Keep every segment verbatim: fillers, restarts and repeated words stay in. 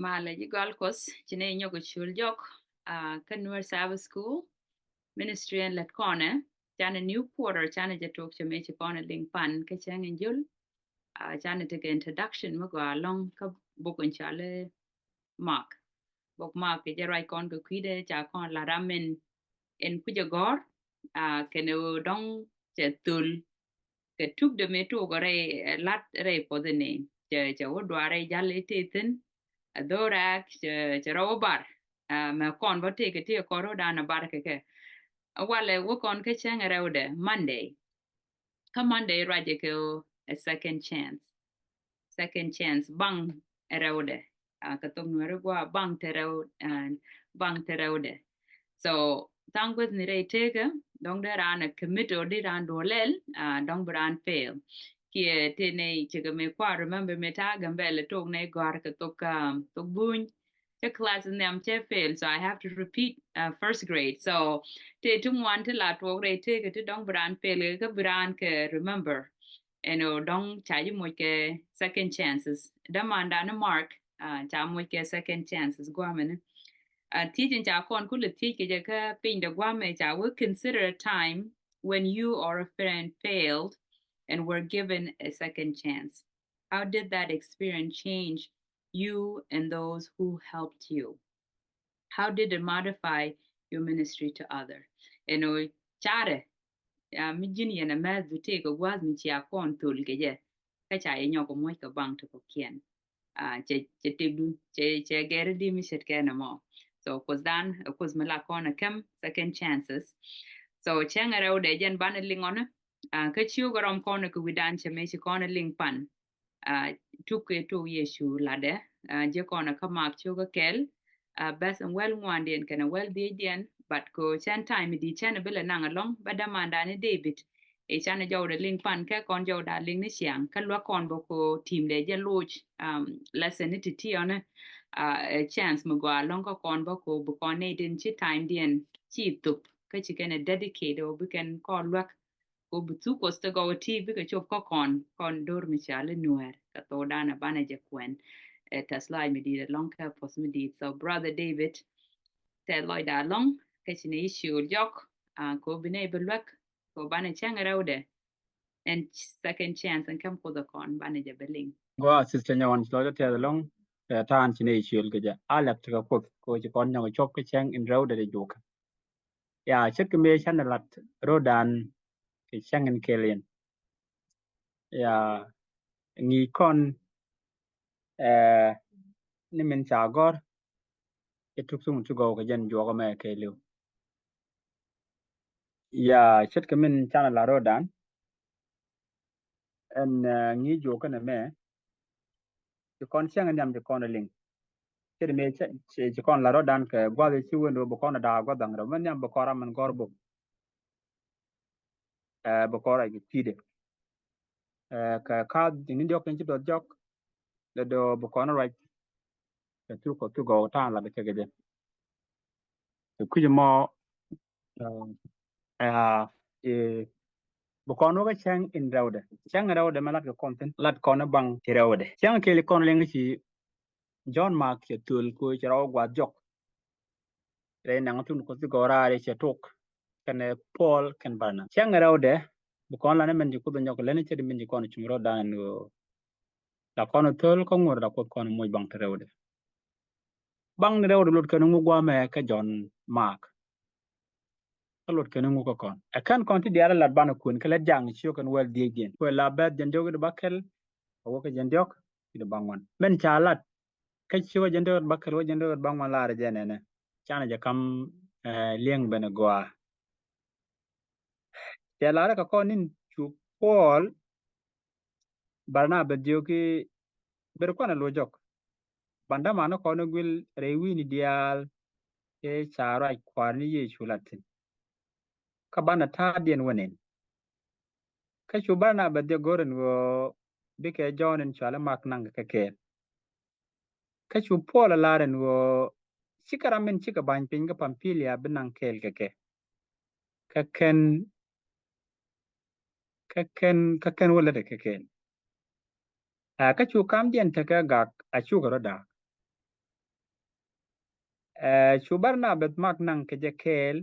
Malɛ ji̱ gɔal Kuɔth, ci nɛ nyɔk cul jɔk, ah, kä Nuer Sabbath School Ministry ɛn lät kɔnɛ, canɛ new quarter, canɛ jɛ tok cɛ mëë ci kɔnɛ liŋ pan kä cäŋ in jul. Ah, canɛ tekɛ introduction mi gɔaa ɛlɔ̱ŋ kä bok in cɔalɛ Mark. Bok Mark kɛ jɛ ruac kɔn kɛ kui̱dɛ ca kɔn la ram in, in kucɛ gɔ̱r, ah, kɛnɛ ɣöö dɔ̱ŋ cɛ thöl kɛ tukdɛ mëë tok rɛy, eh, lat rɛy puɔth ini. Cɛ, cɛ wä duaar rɛy jal i̱ tëë thi̱n, a dho̱raak, cɛ, cɛ rɔ wä bar. Ah, mɛ kɔn bä tëë kɛ tëë kɔn rɔ dan a bar kɛ kɛ. A walɛ wä kɔn kä cäŋ rɛwdɛ Monday. Kä Monday ruacɛ kɛ ɣöö a second chance. Second chance, baŋ rɛwdɛ. Ah, kɛ thok Nuɛri gua baŋ te rɛw, ah, baŋ te rɛwdɛ. So tha̱a̱ŋ guäthni rɛy tëëkä, dɔ̱ŋ dee raan a commit ɔ di raan duɔ lɛl, ah, dɔ̱ŋ bi raan fail. Kiɛ tëë nɛy cɛ kɛ mëë kua remember mëë ta̱a̱ Gambɛl tok nɛy gɔ̱a̱r kɛ thok, um, thok buny. Cɛ class nhiam cɛ fail, so I have to repeat, uh, first grade. So tëë ti ŋuan ti la tuɔɔk rɛy tëëkä ti dɔ̱ŋ bi raan fail kɛ, kä bi raan kɛ remember. Ɛn ɣöö dɔ̱ŋ ca ji̱ moc kɛ second chances. Dämandan ni Mark, ah, ca moc kɛ second chances gua̱a̱mɛni. Ah, thiec in ca kɔn kulɛ thiec kɛ jɛ kä piny dɛ gua̱a̱mɛ ca wä consider a time when you or a friend failed and were given a second chance. How did that experience change you and those who helped you? How did it modify your ministry to other? Ɛn ɣöö carɛ, ah, mi ji̱n yɛn a mɛth bi tëëkɛ gua̱a̱th mi cia kɔn thöl kɛ jɛ. Kä ca yɛ nyɔk kɛ muɔ̱c kɛ baŋ ti kɔ̱kiɛn. Ah, cɛ, cɛ tëkdu, cɛ, cɛ gɛr di mi ce̱tkɛ nɛmɔ. So Kuothdan, Kuoth mi la kɔn a käm second chances. So cäŋ rɛwdɛ jɛn banɛ liŋ ɔnɛ. Ah, kä ciök rɔm kɔn kɛ wi̱dan cɛ mëë ci kɔn liŋ pan. Ah, tuk kɛ tok Yecu latdɛ, ah, ji̱ kɔn kä Mark ciök kä kɛl, ah, bɛth in wäl ŋuandiɛn kɛnɛ wäl dhiecdiɛn, but kɛ cɛn time di cɛn bi lɛ naŋ ɛlɔ̱ŋ, bä dämandan ni David. I̱ canɛ jɔwdɛ liŋ pan kɛ kɔn jɔwda liŋ ni ciaŋ, kä luäk kɔn bä kɛ timdɛ jɛ loc, um, lesson ni ti̱ti̱ ɔnɛ, ah, ɛ chance mi gɔaa ɛlɔ̱ŋ kä kɔn bä kɛ bi kɔn nɛy tin ci time diɛn ci thop, kä ci kɛn ɛ dedicate ɔ bi kɛn kɔn luäk. Ko bi thuk Kuɔth ti gɔw ti bikɛ cop kä kɔn, kɔn do̱r mi ca li Nuɛr kɛ thokdan ɛ banɛ jɛ kuɛn. Ɛ tɛth lɔac mi di̱i̱t ɛlɔ̱ŋ kɛ puɔth mi di̱i̱t. So Brother David, tɛth lɔcda ɛlɔ̱ŋ kä ci nɛ i̱ ciöl jɔk, ah, ko bi nɛ i̱ bi luäk, ko banɛ cäŋ rɛwdɛ. Ɛn second chance ɛn käm Kuoth ɛ kɔn banɛ jɛ bi liŋ. Gua Sister Nyawan ci lɔcdä tɛth ɛlɔ̱ŋ, ɛ ta̱a̱n ci nɛ i̱ ciöl kɛ jɛ. A lɛp ti kɛ Kuoth ko ci kɔn nyɔk cop kä cäŋ in rɛwdɛ di juɔkä. Ya, ce̱tkɛ mëë canɛ lat ro̱dan kɛ cäŋ in kɛl in. Ya, ŋi̱i̱c kɔn, eh, ni min ca gɔ̱r i̱ tuk thuŋ ti gɔw kɛ jɛn juɔkä mɛ kɛɛliw. Ya, ce̱tkɛ min canɛ lat ro̱dan. Ɛn, eh, ŋi̱i̱c juɔkä nɛ mɛ ci kɔn cäŋ nhiam ci kɔn liŋ. Ce̱t mëë ci, ci, ci kɔn la rɔ̱dan kɛ gua̱th ci wen ro bi kɔn da̱a̱ gua̱th dhaŋ rɛw mɛ nhiam bi kɔn ram min gɔ̱r bok. Ɛ, bi kɔn ruac kɛ kui̱dɛ. Ɛ, kɛ ka̱th ji̱n ni diɔ̱k kɛn ci duɔth jɔk. Lɛ dɔ̱ bi kɔn ruac kɛ thuk kɔ thuk gɔw ta̱a̱n lat kɛ kɛ jɛ. Kɛ kui̱c mɔ, ɛ, ɛ, bi kɔn wä kä cäŋ in rɛwdɛ. Cäŋ in rɛwdɛ mɛ lat kɛ kɔn thi̱n, lat kɔn baŋ ci rɛwdɛ. Cäŋ kɛɛl kɔn liŋ ci John Mark cɛ thöl ko cɛ rɔw gua̱th jɔk. Rɛy naŋ thun Kuɔth ti gɔw raar cɛ tok kɛnɛ Paul kɛn Barnaba. Cäŋ rɛwdɛ bi kɔn lan mɛn ci Kuoth nyɔk lɛn cɛ di min ci kɔn cuŋ rɔ̱dan ni ɣöö la kɔn thöl kä ŋuɔ̱t la Kuoth kɔn moc baŋ ti rɛwdɛ. Baŋ ni rɛwdɛ lot kɛn ŋu guamɛ kä John Mark. Kä lot kɛn ŋu kä kɔn. Ɛ kɛn kɔn ti diaal lat banɛ kuën kä lät jaŋ ciök kɛn wäl dhiecdiɛn. Kuɛ la bɛth jiɛn diɔk wi̱cdɛ bäkɛl a wä kä jiɛn diɔk wi̱cdɛ bäŋuan. Mɛn ca lat kä ciök jiɛn diɔk wi̱cdɛ bäkɛl wä jiɛn diɔk wi̱cdɛ bäŋuan lar jɛ nɛnɛ. Canɛ jɛ kam, eh, liɛŋ ben gɔaa. Cɛ lar kɛ kɔn in cu Paul Barnaba jiök i̱ ber kuanɛ lo̱c jɔk. Ban dämanä kɔn i̱ guil rɛy wi̱i̱ni diaal i̱ ca ruac Kua̱r ni Yecu lat thi̱n. Kä banɛ ta̱a̱diɛn wä nɛn. Kä cu Barnaba dhiɛ go̱r ɛn ɣöö bikɛ Jɔ̱ɔ̱n in cɔal i̱ Mak naŋ kɛ kɛɛl. Kä cu Puɔl ɛ lar ɛn ɣöö cikɛ ram min cikɛ ba̱ny piny kä Pampilia bi naŋ kɛɛl kɛ kɛ. Kä kɛn, kä kɛn, kä kɛn wä lätdɛ kɛ kɛɛl. Ɛ, kä cu kamdiɛn tekɛ gak a cukɛ rɔ da̱a̱k. Cu Barnabas mak naŋ kɛ jɛ kɛɛl,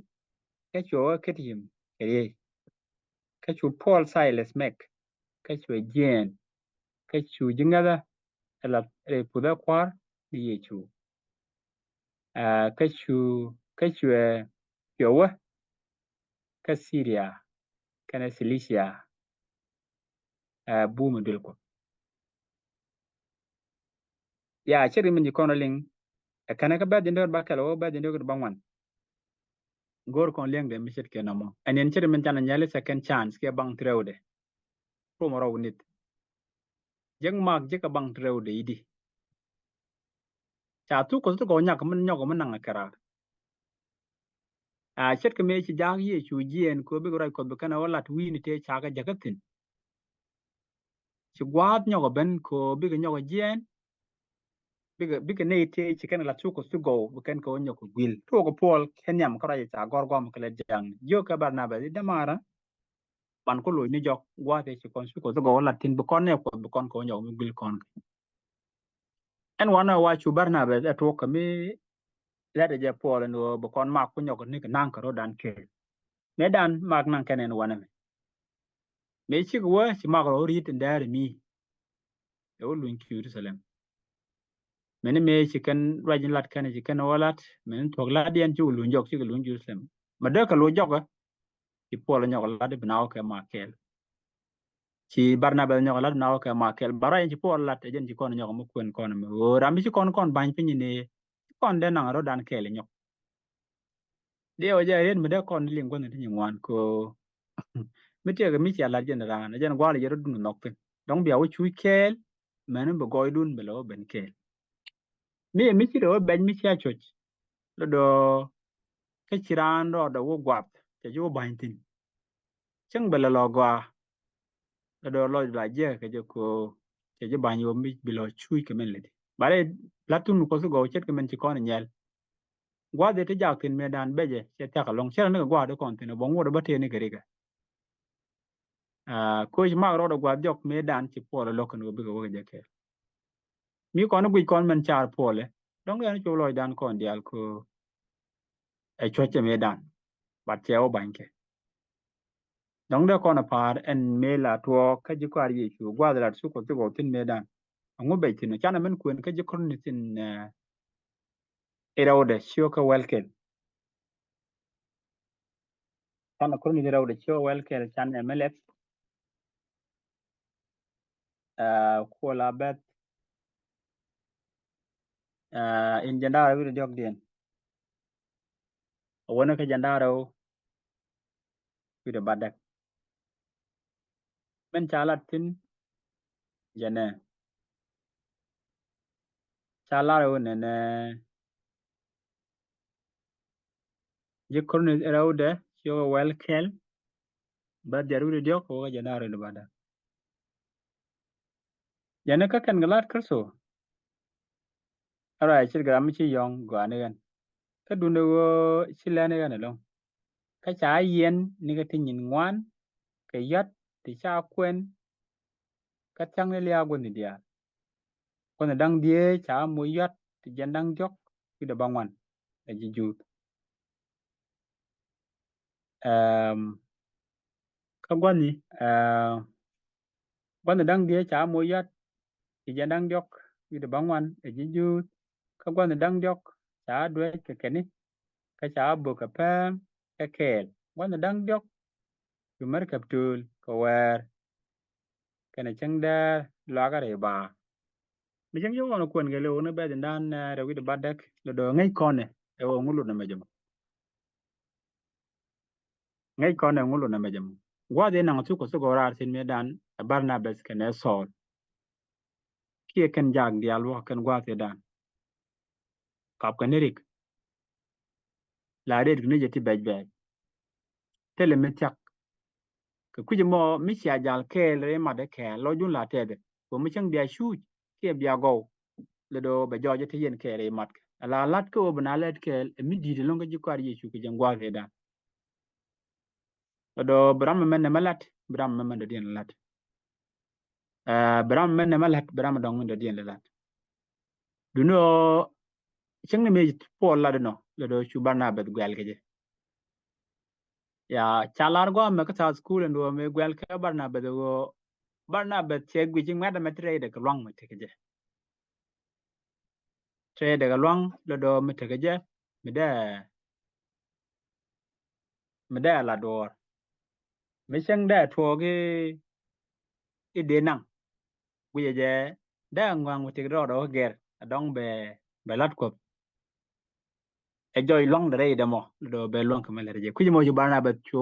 kä cuɛ wä Kitim kɛ riey. Kä cu Paul Silas mɛk, kä cuɛ jiɛɛn, kä cu ji̱ ŋäthä ɛ la rɛy puthä Kua̱r ni Yecu. Kä cu, kä cuɛ, cuɛ wä kä Siria kɛnɛ Cilicia, bumɛ duël Kuɔth. Ya, ce̱tkɛ min ci kɔn liŋ ɛ kɛnɛ kä bɛ̈th ji̱n dee wä ba kɛl wä bɛ̈th ji̱n dee wä ba ŋuan. Go̱o̱r kɔn liŋ dee mi ce̱tkɛ nɔmɔ ɛn yɛn ce̱tkɛ min canɛ nyɛli second chance kiɛ baŋ ti rɛwdɛ. Rom rɔw nith. Jek mak jek kɛ baŋ ti rɛwdɛ i̱di. Ca thuk Kuɔth ti gɔw nyak mi nyɔk mi naŋ ɛ kɛ raar. A ce̱tkɛ mëë ci jaak Yecu jiɛɛn kɛ ɣöö bikɛ ruac Kuɔth bi kɛn ɛ wä lat wi̱i̱ni tëë ca kɛ jäkä thi̱n. Ci gua̱a̱th nyɔk ɛ ben kɛ ɣöö bikɛ nyɔk ɛ jiɛɛn. Bikɛ, bikɛ nɛy tëë ci kɛn ɛ lat thuk Kuɔth ti gɔw bi kɛn kɛ wä nyɔk kɛ gui̱l. Tuɔɔk kɛ Puɔl kɛ nhiam kä ruac ɛ ca gɔ̱r gua̱a̱m kɛ lät ja̱a̱ŋni. Jiök kɛ Barnabas i̱ dämaarä, ban kä loc ni jɔk gua̱a̱th ëë ci kɔn thuk Kuɔth ti gɔw lat thi̱n bi kɔn nɛy Kuɔth bi kɔn kɛ wä nyɔk mi gui̱l kɔn kɛ. Ɛn wanɛ wa cu Barnabas ɛ tuɔk kɛ mi lɛt ɛ jɛ Puɔl ɛn ɣöö bi kɔn mak ku nyɔk ni kɛ naŋ kɛ rɔ̱dan kɛɛl. Mëëdan mak naŋ kɛn ɛn wanɛ mɛ. Mëë cikɛ wä ci mak rɔ ri̱t ɛn däär mi. Ɛ wä luny ki Jerusalem. Mɛni mëë ci kɛn ruac in lat kɛn ci kɛn wä lat mɛni thuɔ̱k lat yɛn cikɛ luny jɔk cikɛ luny Jerusalem. Mɛ dee kɛ luny jɔk ɛ. Ci Puɔl nyɔk lat bi na wä kɛ mak kɛɛl. Ci Barnabas nyɔk lat bi na wä kɛ mak kɛɛl ba ruac in ci Puɔl lat ɛ jɛn ci kɔn nyɔk mi kuɛn kɔn mi ɣöö ram bi ci kɔn kɔn ba̱ny piny ni ci kɔn dee naŋ rɔ̱dan kɛɛl nyɔk. Diɛ wä jɛ riet mi dee kɔn liŋ gua̱n ti nyi ŋuan ko mi tiɛk mi cia lat jɛn raan ɛ jɛn gua̱l jɛ rɔ̱dun nhɔk piny dɔ̱ŋ bia wä cuc kɛɛl. Mɛn bi gɔɔydun bi lɛ wä ben kɛɛl. Mi ɛ mi ci rɛ wä bɛc mi cia cuc. Lɔ dɔɔ kä ci raan rɔɔdɛ wä guath cɛ ji̱ wä ba̱ny thi̱n. Cäŋ bɛ lɛ lɔ gɔaa. Lɔ dɔɔ lɔc la jiɛk kɛ jɛ ko cɛ ji̱ ba̱ny wä mi bi lɔ cuc kɛ mɛn lɛ di ba rɛ. La̱t thun Kuɔth gɔw ce̱tkɛ mɛn ci kɔn nyɛl. Gua̱th ɛ ti jak thi̱n mëëdan bɛcɛ cɛ thiak ɛlɔ̱ŋ cɛ rɛ ni kɛ gua̱a̱th di kɔn thi̱n ɛ bɔ ŋuɔt ɛ bä tëë ni kɛ rikɛ. Koc mak rɔɔdɛ gua̱a̱th jɔk mëëdan ci Puɔl ɛ lo̱k kɛn kɛ bikɛ wä kɛ jɛ kɛɛl. Mi kɔn guic kɔn mɛn car Puɔlɛ dɔ̱ŋ yɛn cop lɔcdan kɔn diaal ko ɛ cuɔ̱cɛ mëëdan. Bat cɛ wä banykɛ. Dɔ̱ŋ dee kɔn ɛ pa̱a̱r ɛn mëë la tuɔɔk kä ji̱ kɔaar Yecu gua̱a̱th lat thuk Kuɔth ti gɔw thi̱n mëëdan. Ɛŋu bɛc thi̱n ɔ canɛ mɛn kuën kä ji̱ Korinth in ɛ rɛwdɛ ciökä wɛl kɛl. Canɛ Korinth in rɛwdɛ ciökä wɛl kɛl canɛ mɛ lɛp. Kuɔl a bɛth in jɛn da̱ŋ rɛw wi̱cdɛ diɔ̱kdiɛn. A wänä kä jɛn da̱ŋ rɛw wi̱cdɛ batdäk. Min ca lat thi̱n jɛnɛ ca lar ɣöö nɛnɛ ji̱ Korinth rɛwdɛ ciökä wɛl kɛl. Bä diɛt wi̱cdɛ diɔ̱k kɛ wä kä jɛn da̱ŋ rɛw wi̱cdɛ batdäk. Jɛn ni kä kɛn kɛ lat Kritho. Ɛ ruac ce̱tkɛ ram mi ci yɔ̱ŋ gɔaa ni ɣän. Kä duundɛ ɣöö ci lɛn ni ɣän ɛlɔ̱ŋ. Kä ca yiɛn ni kä ti nyin ŋuan kɛ yɔ̱t ti ca kuɛn. Kä thia̱ŋ ni lia̱a̱ guäthni diaal. Guäthni da̱ŋ dhieec ca moc yɔ̱t ti jiɛn da̱ŋ diɔ̱k wi̱cdɛ bäŋuan ɛ ji̱ Juudh. Kä gua̱thni gua̱thni da̱ŋ dhieec ca moc yɔ̱t ti jiɛn da̱ŋ diɔ̱k wi̱cdɛ bäŋuan ɛ ji̱ Juudh. Kä gua̱thni da̱ŋ diɔ̱k ca duec kɛ kɛni. Kä ca bök kɛ pɛm kɛ kɛɛl gua̱thni da̱ŋ diɔ̱k. Cu märkɛp tööl kɛ wɛɛr kɛnɛ cäŋ dɛɛr luakä rɛy baar. Mi cäŋ ci kɔn kuɛn kɛ lɛ wä ni bɛth in da̱ŋ rɛw wi̱cdɛ batdäk lɛ dɔ̱ ŋäc kɔnɛ ɛ wä ŋu lot nɛmɛ jɛ mɔ. Ŋäc kɔnɛ ŋu lot nɛmɛ jɛ mɔ. Gua̱a̱th in naŋ thuk kɛ thuk ɣɔw raar thi̱n mëëdan ɛ Barnabas kɛnɛ Thɔɔl. Kiɛ kɛn jaak diaal wä kɛn gua̱a̱th in da̱ŋ. Kap kɛn ni rik. La ret kɛ ni jɛ ti bɛc bɛc. Thilɛ mi thiak. Kɛ kui̱c mɔ mi cia jal kɛɛl rɛy mat ɛ kɛɛl lɔ jun la tɛthɛ. Kɛ mi cäŋ bia cuuc kiɛ bia gɔw. Lɛ dɔ̱ bɛ jɔɔc ɛ ti yɛn kɛɛl rɛy mat kɛ. Ala lat kä wä bi na lɛt kɛɛl ɛ mi di̱i̱t ɛlɔ̱ŋ kä ji̱ kɔaar Yecu kɛ jɛn gua̱a̱th ɛ da̱ŋ. Lɛ dɔ̱ bi ram ɛmɛn nɛmɛ lat bi ram ɛmɛn dɔ̱diɛn lat. Bi ram ɛmɛn nɛmɛ lat bi ram ɛ dɔ̱ŋ min dɔ̱diɛn lat. Duundɛ ɣöö cäŋ ni mëë ci Puɔl lat inɔ lɛ do̱ cu Barnabas guɛl kɛ jɛ. Ya ca lar guamɛ kä South School ɛn ɣöö mëë guɛl kɛ Barnabas ɣöö Barnabas cɛ guic i̱ ŋuɛ̈t ɛmɛ ti rɛydɛ kɛ luaŋ mi tekɛ jɛ. Ti rɛydɛ kɛ luaŋ lɛ do̱ mi tekɛ jɛ mi dee mi dee la duɔɔr mi cäŋ dee tuɔɔk i̱ dee naŋ guicɛ jɛ dee ŋuaŋ mi tekɛ rɔɔdɛ wä gɛr a dɔŋ bɛ bɛ lat Kuɔth. Ɛ jɔc luaŋdɛ rɛydɛ mɔ lɛ do̱ bɛ luaŋ kɛ mi lät jɛ kui̱c mɔ cu Barnabas cu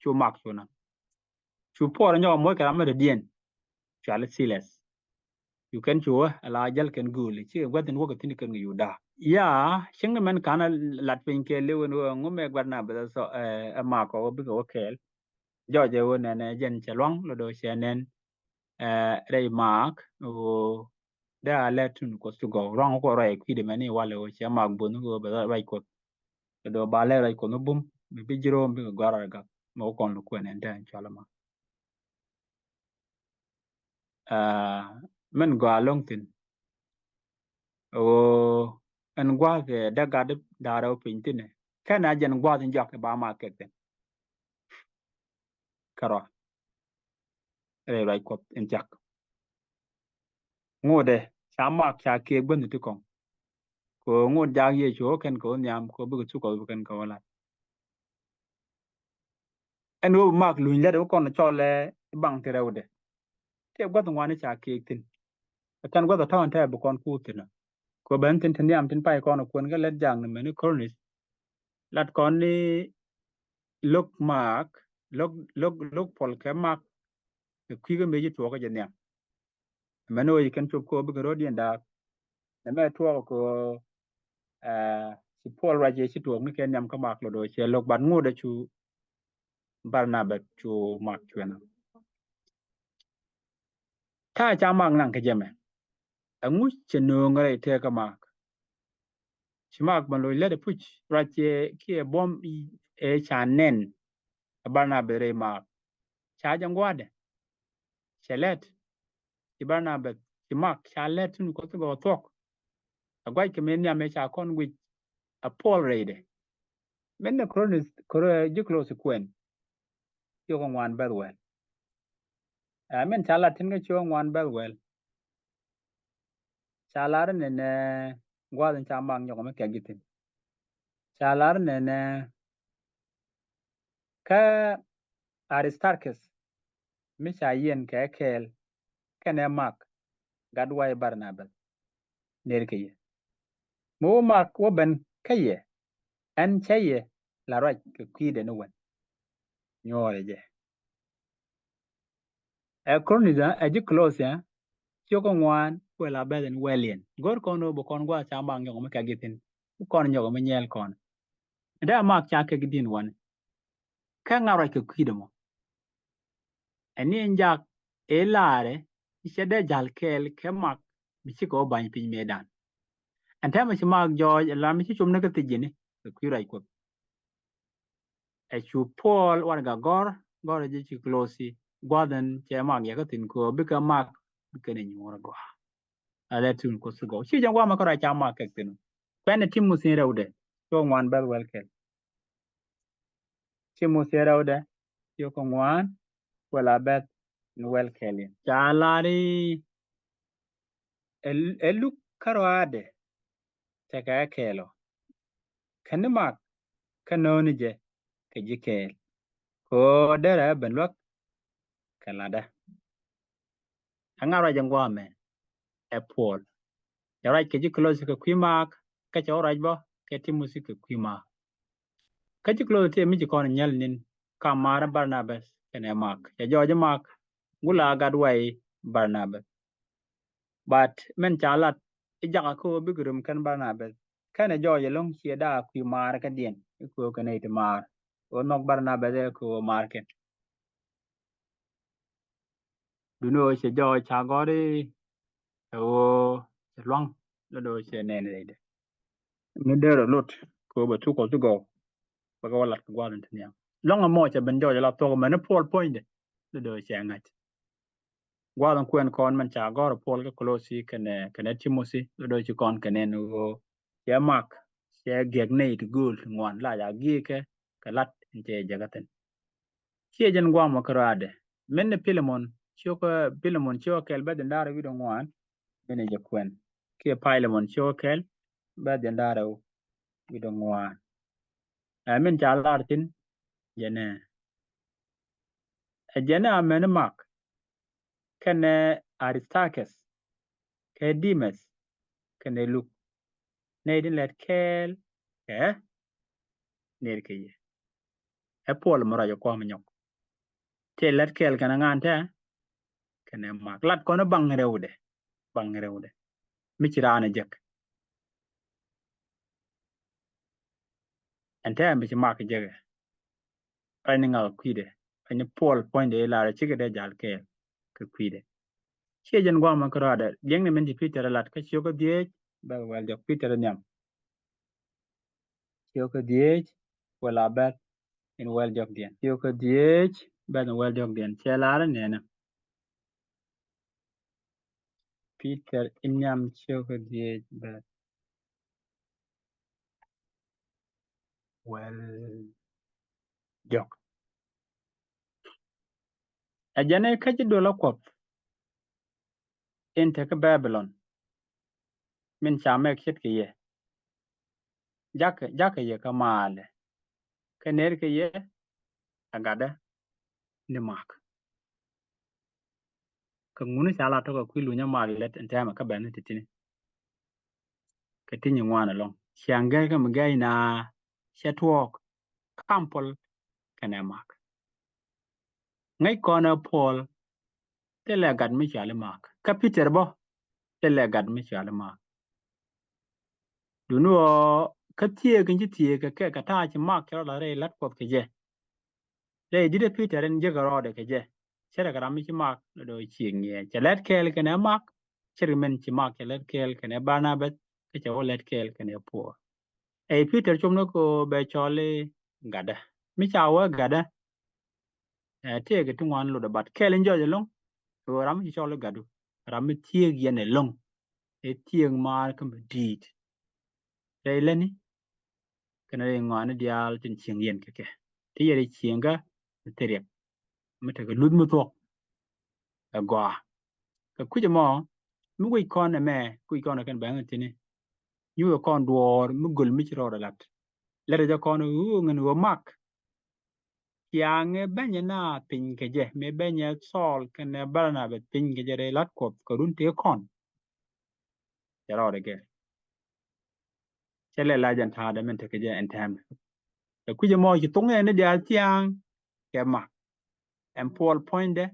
cu Mak cu naŋ. Cu Puɔl nyɔk a moc kɛ ram mi dɔ̱diɛn cuali Silas. Cu kɛn cu wä ala jäl kɛn gööli cikɛ gua̱th in wäkɛ thi̱n kɛn kɛ Yuda. Ya cieŋ ni mɛn ka̱n a lat piny kɛ liw in wä ŋumɛ Barnabas ɛ Mak ɔ wä bikɛ wä kɛɛl. Jɔc ɛ wä nɛn ɛ jɛn cɛ luaŋ lɔ do̱ cɛ nɛn ɛ rɛy Mak ɣöö dee a lɛr tin Kuɔth ti gɔw ruaŋ kɔ ruac ɛ kui̱dɛ mɛn i̱ walɛ ɣöö cɛ Mak bo̱th ni ɣöö bɛ ruac Kuɔth. Kɛ dɔ̱ ba lɛ ruac Kuɔth mi bum mi bi ji̱ Rom bikɛ gɔ̱a̱r a gak mi wä kɔn lɛ kuɛn ɛn tɛn cual ma. Aa, min gɔaa lo̱ŋ thi̱n ɣöö ɛn gua̱a̱th ɛ dee gat da̱rɛ wä piny thi̱n ɛ kɛn a jɛn gua̱a̱th in jɔak kɛ ba ma kɛk thi̱n. Kärɔa rɛy ruac Kuɔth in thiak. Ŋotdɛ ca Mak ca kiɛ guänh ti kɔŋ. Kɛ ŋot jak Yecu kɛn kɛ wä nhiam kɛ bikɛ thuk kɛ bikɛn kɛ wä lat. Ɛn ɣöö bi Mak luny lät wä kɔn cɔl ɛ baŋ ti rɛwdɛ. Tɛ gua̱th ŋuani ca kiɛ thi̱n. Ɛ kɛn gua̱th ɛ tɔ̱ɔ̱n tɛ bi kɔn kuuth thi̱n. Kɛ ben thi̱n ti nhiam tin pay kɔn kuën kä lät jak ni mɛni Kornith. Lat kɔn ni lo̱k Mak lo̱k lo̱k lo̱k Puɔl kɛ Mak. Kɛ kui̱ kä mëë ci tuɔɔk kä jɛ nhiam. Mɛn ɣöö ci kɛn cop kɛ ɣöö bikɛ ro̱o̱diɛn daak. Nɛ mɛ tuɔɔk kɛ ɣöö ci Puɔl ruac yɛ ci tuɔɔk ni kɛ nhiam kä Mak lɔ do̱ cɛ lo̱k bat ŋut ɛ cu Barnabas cu Mak cuɛn. Ta̱a̱ ca Mak naŋ kä jɛ mɛ. Ɛŋu cɛ nööŋ rɛy tëë kä Mak? Ci Mak mɛ loc lät ɛ puc ruac yɛ kiɛ buɔ̱m ɛ ca nɛn. Ɛ Barnabas rɛy Mak ca jɛ ŋua̱dɛ. Cɛ lɛt ci Barnabas ci Mak ca lɛt tin Kuɔth gɔɔ thuɔk. Ɛ guac kɛ mëë nhiam ëë ca kɔn guic ɛ Puɔl rɛydɛ. Min ni Korinth kor ji̱ Klothi kuɛn. Ciökɛ ŋuan bɛth wɛl. Ɛ min ca lat tin kä ciökɛ ŋuan bɛth wɛl. Ca lar nɛnɛ gua̱a̱th in ca Mak nyɔk mi kɛk ji̱ thi̱n. Ca lar nɛnɛ kä Aristarkis mi ca yiɛn kɛ kɛɛl kɛnɛ Mak gat way Barnabas. Ner kɛ yɛ mi wä Mak wä ben kä yɛ. Ɛn cɛ yɛ la ruac kɛ kui̱dɛ ni wän. Nyuɔɔrɛ jɛ. Ɛ Korinth ɛ ji̱ Klothi ciökɛ ŋuan kuɛ la bɛth in wɛl yɛn go̱r kɔn ɣöö bi kɔn gua̱a̱th ca Mak nyɔk mi kɛk ji̱ thi̱n. Bi kɔn nyɔk mi nyɛɛl kɔn. Dee Mak ca kɛk ji̱ di̱n wän. Kɛ ŋa̱ ruac kɛ kui̱dɛ mɔ. Ɛn ni ɛn jak ëë laarɛ i̱ cɛ dee ja̱l kɛɛl kɛ Mak mi cikɛ wä ba̱ny piny mëëdan. Ɛn tɛmɛ ci Mak jɔɔc ɛ la mi ci com ni kä thi̱ji̱ni kɛ kui̱ ruac Kuɔth. Ɛ cu Puɔl warɛga gɔ̱r gɔ̱r ɛ ji̱ ci Klothi gua̱th ɛn cɛ Mak yɛ kä thi̱n köö bikɛ Mak bikɛ ni nyuur ɛ gɔaa. Ɛ lɛ tin Kuɔth gɔw ci jɛ guamɛ kä ruac ca Mak kɛk thi̱n. Kuɛn ɛ Timothi rɛwdɛ cuɔ ŋuan bɛth wɛl kɛl. Timothi rɛwdɛ ciökɛ ŋuan kuɛ la bɛth ni wɛl kɛl in ca lar i̱ ɛ luk kärɔaadɛ tekɛ kɛɛl ɔ. Kɛn ni Mak kä nööni jɛ kɛ ji̱ kɛɛl kɛ ɣöö derɛ ben luäk kɛ latdä. Ɛ ŋa̱ ruac in guamɛ ɛ Puɔl. Cɛ ruac kɛ ji̱ Klothi kɛ kui̱ Mak kä cɛ wä ruac bä kɛ Timothi kɛ kui̱ Mak. Kä ji̱ Klothi tëë mi ci kɔn nyäl ni̱n kam maarä Barnabas kɛnɛ Mak cɛ jɔɔc i̱ Mak gula gat way Barnabas. But min ca lat i̱ jakä kä ɣöö bikɛ röm kɛn Barnabas kɛnɛ jɔɔc ɛlɔ̱ŋ ciɛ da̱a̱ kui̱ maarä kädiɛn i̱ kɛ ɣöö kɛ nɛy ti maar ɣöö nhɔk Barnabas ɛ kɛ ɣöö maar kɛn. Duundɛ ɣöö cɛ jɔɔc ca gɔ̱r i̱ ɛ ɣöö cɛ lua̱ŋ lotdɛ ɣöö cɛ nɛn rɛydɛ. Mi derɛ lot kɛ ɣöö bɛ thuk Kuɔth ti gɔw bɛ kɛ wä lat kɛ gua̱a̱th in te nhiam. Lɔ̱ŋ ɛmɔ cɛ ben jɔɔc ala thuɔ̱k mɛn i̱ Puɔl puɔ̱nydɛ lotdɛ ɣöö cɛ ŋa̱c. Gua̱a̱th in kuɛn kɔn mɛn ca gɔ̱r Puɔl kä Kolosi kɛnɛ kɛnɛ Timothi lotdɛ ɣöö ci kɔn kɛ nɛn ɣöö Cɛ Mak, cɛ giɛk nɛy ti gööl ti ŋuan la ca gi̱i̱kɛ kɛ lat in cɛ jɛ kä thi̱n. Ciɛ jɛn guamɔ kärɔadɛ. Min ni Pilimon, ciökä Pilimon ciökä kɛl bɛ jɛn da̱rɛ wi̱dɛ ŋuan. Min ni jɛ kuɛn. Kiɛ Pilimon ciökä kɛl bɛ jɛn da̱rɛ wi̱dɛ ŋuan. Ɛ min ca lar thi̱n jɛnɛ. Ɛ jɛnɛ amäni Mak kɛnɛ Aristakɛth kɛ Dimɛth kɛnɛ Luk, nɛy tin lɛt kɛɛl kɛ nɛr kɛ yɛ. Ɛ Puɔl mi ruac ɛ kua̱m nyɔk. Tëë lɛt kɛɛl kɛnɛ ŋa̱n tɛ kɛnɛ Mak. Lat kɔn baŋ rɛwdɛ, baŋ rɛwdɛ mi ci raan ɛ jek. Ɛn tɛ mi ci Mak jek ɛ. Rɛy ni ŋak kui̱dɛ, rɛy ni Puɔl puɔ̱nydɛ ilar cikɛ dee jal kɛɛl kɛ kui̱dɛ. Ciɛ jɛn guamɔ kärɔadɛ. Liɛŋni min ci Pi̱tɛr lat kä ciökä dhieec bɛ wɛl jɔk Pi̱tɛr nhiam. Ciökä dhieec wɛl a bɛl in wɛl jɔkdiɛn. Ciökä dhieec bɛl in wɛl jɔkdiɛn. Cɛ lar nɛnɛ. Pi̱tɛr in nhiam ciökä dhieec bɛl wɛl jɔk. Ɛ jɛn ɛ kä ci duel ɛ Kuɔth in te kä Babilɔn min ca mɛk ce̱tkɛ yɛ. Jakɛ, jakɛ yɛ kä maalɛ. Kä nɛr kɛ yɛ ɛ gatdä ni Mak. Kɛ ŋuni ca la tɔk ɛ kui̱ lunyä Mak lɛt ɛn tɛmɛ kä bɛn ni ti tini. Kɛ ti nyi ŋuan ɛlɔŋ. Ciaŋ gɛr kä mi gɛy na cɛ tuɔɔk kam Puɔl kɛnɛ Mak. Ŋäc kɔn ɛ Puɔl thilɛ gat mi cɔali Mak. Kä Pi̱tɛr bä thilɛ gat mi cɔali Mak. Duni ɣɔɔ kä thieek in ci thieek kɛ kɛ kɛ ta̱a̱ ci Mak cɛ rɔ la rɛy la̱t Kuɔth kɛ jɛ. Rɛy di̱t ɛ Pi̱tɛr in jek ɛ rɔɔdɛ kɛ jɛ. Cɛ rɛ kɛ ram mi ci Mak lɔ dɔɔ cieŋ yɛ. Cɛ lɛt kɛɛl kɛnɛ Mak, cɛ rɛ min ci Mak cɛ lɛt kɛɛl kɛnɛ Barnabas, kä cɛ wä lɛt kɛɛl kɛnɛ Puɔl. Ɛ Pi̱tɛr com ni kɛ ɣöö bɛ cɔl i̱ gatdä. Mi ca wä gatdä, ɛ tëëkɛ ti ŋuan lotdɛ bat kɛɛl in jɔc ɛlɔ̱ŋ. Ɣöö ram mi ci cɔl i̱ gatdu, ram mi thieek yɛn ɛlɔ̱ŋ. Ɛ thieek maar kä mi di̱i̱t. Rɛy lätni kɛnɛ rɛy ŋɔaani diaal tin cieŋ yɛn kɛ kɛ. Ti yɛ rɛy cieŋ kä mi thiriɛk mi tekɛ luth mi thuɔ̱k. Ɛ gɔaa. Kɛ kui̱c ɛmɔ mi wec kɔn ɛmɛ, kui̱c kɔn ɛ kɛn bɛŋ tini. Nyuuth ɛ kɔn duɔɔr mi göl mi ci rɔɔdɛ lat. Lɛt ɛ jɛ kɔn ɣöö ŋän ɣöö Mak ciaŋ ɛ bɛnyɛ na piny kɛ jɛ, mi bɛnyɛ Thɔɔl kɛnɛ Barnabas piny kɛ jɛ rɛy la̱t Kuɔth kɛ run tëë kɔn. Cɛ rɔɔdɛ gɛr. Cɛ lɛ la jɛn ta̱a̱dɛ min tekɛ jɛ ɛn tɛmɛ. Kɛ kui̱c ɛmɔ ci thoŋ ɛn ni diaal thia̱a̱ŋ kɛ Mak. Ɛn Puɔl puɔ̱nydɛ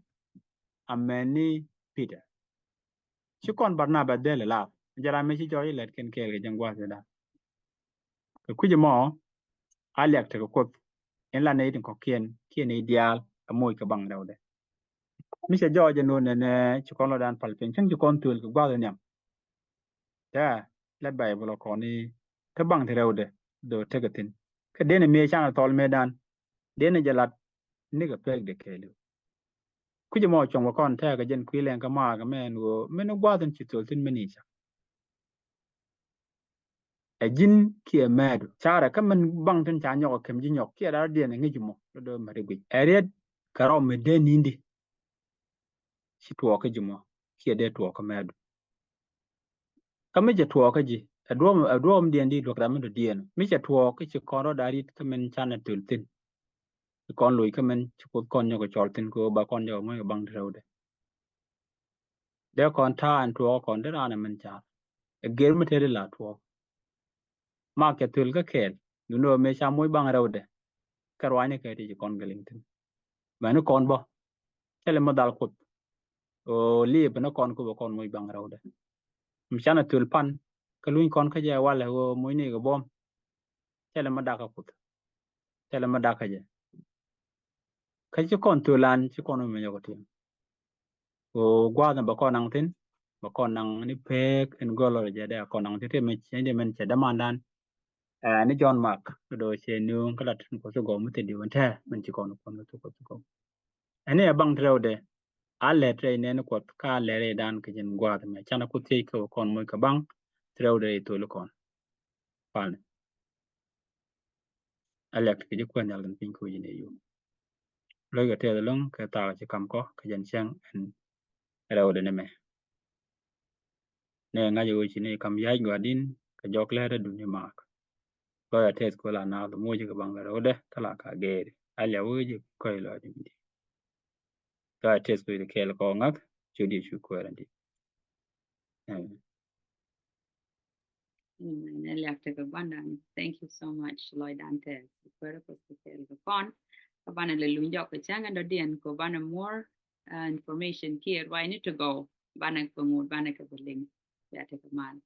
amäni Pi̱tɛr. Ci kɔn Barnabas dhɛl ɛ laap. Jɛ ram mi ci jɔɔc ilɛt kɛn kɛɛl kɛ jɛn gua̱a̱th ɛ da̱a̱n. Kɛ kui̱c ɛmɔ a liak tekɛ Kuoth in la nɛy tin kɔ̱kiɛn kiɛ nɛy diaal ɛ moc kɛ baŋ rɛwdɛ. Mi cɛ jɔɔc ɛn ɣöö nɛnɛ ci kɔn lɔcdan pal piny, cäŋ ci kɔn thöl kɛ gua̱a̱th ɛ nhiam. Tɛ lɛt Bayböl ɛ kɔn i̱ te baŋ ti rɛwdɛ do̱ tekɛ thi̱n. Kä denɛ mëë canɛ thɔl mëëdan denɛ jɛ lat nikɛ pek dee kɛɛliw. Kui̱c ɛmɔ cuɔ̱ŋ bɛ kɔn tɛɛkɛ jɛn kui̱ lɛŋ kä Mak ɛmɛ ɛn ɣöö min gua̱a̱th in ci thöl thi̱n min i̱ cak. Ɛ ji̱n kiɛ mɛɛdu carɛ kä min baŋ tin ca nyɔk ɛ kɛm ji̱ nyɔk kiɛ da̱rä diɛn ɛ ŋi̱c mɔ lɔ do̱ mɛt i̱ guic ɛ riet kɛ rɔm mi dee ni̱n di. Ci tuɔɔk kä ji̱ mɔ kiɛ dee tuɔɔk kä mɛɛdu. Kä mi cɛ tuɔɔk kä ji̱ ɛ duɔ̱ɔ̱m, ɛ duɔ̱ɔ̱m diɛn di luäk ram mi dɔ̱diɛn mi cɛ tuɔɔk kä ci kɔn rɔ̱ da̱r rit kä min canɛ thöl thi̱n. Ci kɔn loc kä min ci Kuoth kɔn nyɔk ɛ cɔl thi̱n kɛ ɣöö ba kɔn nyɔk ɛ ŋuäc kɛ baŋ ti rɛwdɛ. Dee kɔn ta̱a̱ ɛn tuɔɔk kɔn dee raan ɛ min ca̱a̱r. Ɛ gër mi te di la tuɔɔk. Mak cɛ thöl kä kɛɛl duni ɣöö mëë ca moc baŋ rɛwdɛ. Kɛ ruacni kɛ ti ci kɔn gɛ liŋ thi̱n. Mɛni kɔn bä cɛ lɛ mi dhal Kuoth. Ɣöö liip ni kɔn kä bɛ kɔn moc baŋ rɛwdɛ. Mi canɛ thöl pan kä luny kɔn kä jɛ walɛ ɣöö mocni kɛ buɔ̱m. Cɛ lɛ mi dakä Kuoth. Cɛ lɛ mi dakä jɛ. Kä ci kɔn thöl an ci kɔn mi nyɔk tiɛm. Ɣöö gua̱a̱th in bɛ kɔn naŋ thi̱n bɛ kɔn naŋ ni pek in gɔl rɔ jɛ dee kɔn naŋ thi̱n ti mi cɛ di min cɛ dämandan. Ɛ ni Jɔ̱ɔ̱n Mak do̱ cɛ nööŋ kä la tin Kuɔth ci gɔw mi thil diw in tɛɛ min ci kɔn kuɔn kä ci Kuɔth ci gɔw. Ɛn ni ɛ baŋ ti rɛwdɛ a lɛt rɛy nɛn Kuɔth kä a lɛt rɛydan kɛ jɛn gua̱a̱th mɛ canɛ Kuoth thiec kä kɔn moc kɛ baŋ ti rɛwdɛ rɛy thöl kɔn. palnɛ. A liak ti kɛ ji̱ kuäär nhial kɛn piny koci ni yum. Lo̱ckɛ tɛth ɛlɔ̱ŋ kɛ thaak ci kam kɔ kɛ jɛn cäŋ ɛn rɛwdɛ ni mɛ. Nɛ ŋa̱c ɣöö ci ni kam ya̱c gua̱di̱n kɛ jɔk lɛ̈ɛ̈t adun i̱ maak. Lɔc a tɛth kuɛ la naath moc kɛ baŋ lɛ rɛwdɛ kä la ka gɛɛri a liak wee ji̱ kɔc lɔc in di. Lɔc a tɛth kuɛ kɛɛl kɔ ŋa̱th cu di cu kuɛɛr in di. Amen. Amen. Ɛ liak tekɛ gua̱ndan. Thank you so much. Lɔcdan tɛth kuɛɛr kɔ kɛɛl kɛ kɔn. Kä banɛ lɛ luny jɔk kɛ cäŋ ɛn dɔ̱diɛn kɔ banɛ more uh, information kiɛ ruacni ti gɔw banɛ kɛ ŋot banɛ kɛ bɛ liŋ. Bia tekɛ mal.